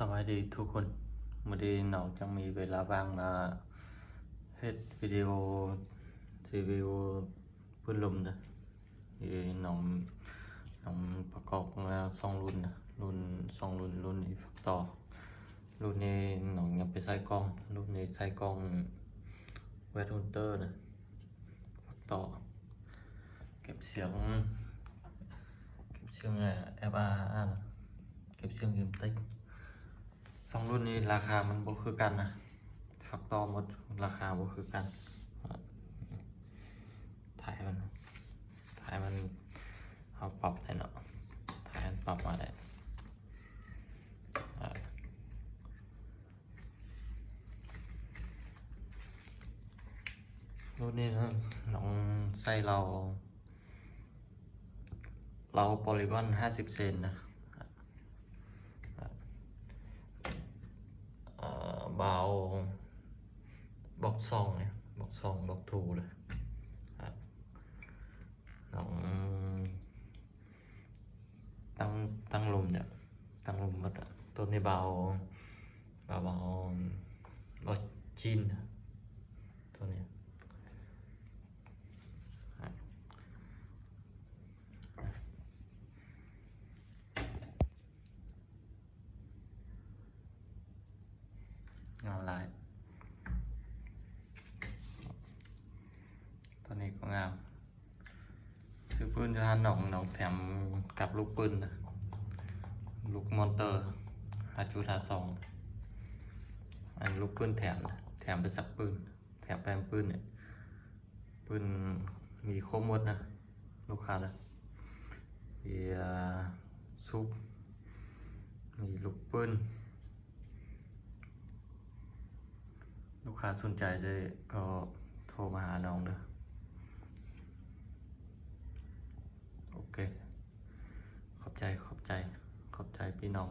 ສະບາຍດີທຸກຄົນ, ມື້ນີ້ນ້ອງຈັ່ງມີເວລາວ່າງມາເຮັດວິດີໂອ ຣີວິວປືນລົມເດີ. ນ້ອງ ນ້ອງປະກອບມາສອງລຸ້ນນະ, ລຸ້ນ ສອງລຸ້ນ, ລຸ້ນນີ້ຝັກຕໍ່, ລຸ້ນນີ້ນ້ອງຍັງໄປໃສ່ກ່ອງ, ລຸ້ນນີ້ໃສ່ກ່ອງແວັດຮຸນເຕີນະ. ຝັກຕໍ່ ເກັບສຽງ ເກັບສຽງແອັບອາ ເກັບສຽງເກັມເຕັກ. ສອງລຸ້ນນີ້ລາຄາມັນບໍ່ຄືກັນນະ, ຝັກຕໍ່ໝົດລາຄາບໍ່ຄືກັນ. ທ້າຍມັນ ທ້າຍມັນເຮົາປັບໄດ້ເນາະ, ທ້າຍມັນປັບມາໄດ້. ລຸ້ນນີ້ນະ ນ້ອງໃສ່ເລົາ ເລົາໂປລີກອນຫ້າສິບເຊັນນະ, ເອີ ບາວ ບອກສອງເລີຍ, ບອກສອງ ບອກທູເລີຍ. ນ້ອງ ຕັ້ງ ຕັ້ງລົມເດີ, ຕັ້ງລົມໝົດ. ໂຕນີ້ເບົາ ເບົາ ເບົາຈີນ ໂຕນີ້ ງາມຫຼາຍ, ໂຕນີ້ກໍງາມ. ຊື້ປືນຢູ່ຮ້ານນ້ອງ, ນ້ອງແຖມກັບລູກປືນນະ, ລູກມອນເຕີ ຫ້າຈຸດຫ້າສອງ. ອັນລູກປືນແຖມນະ, ແຖມໄປສັກປືນ, ແຖມໄປນຳປືນນີ້, ປືນມີຄົບໝົດນະ ລູກຄ້າເດີ. ເອີ ຊຸບ ມີລູກປືນ. ລູກຄ້າສົນໃຈເດີ ກໍໂທມາຫານ້ອງເດີ. ໂອເຄ ຂອບໃຈ ຂອບໃຈ ຂອບໃຈພີ່ນ້ອງ.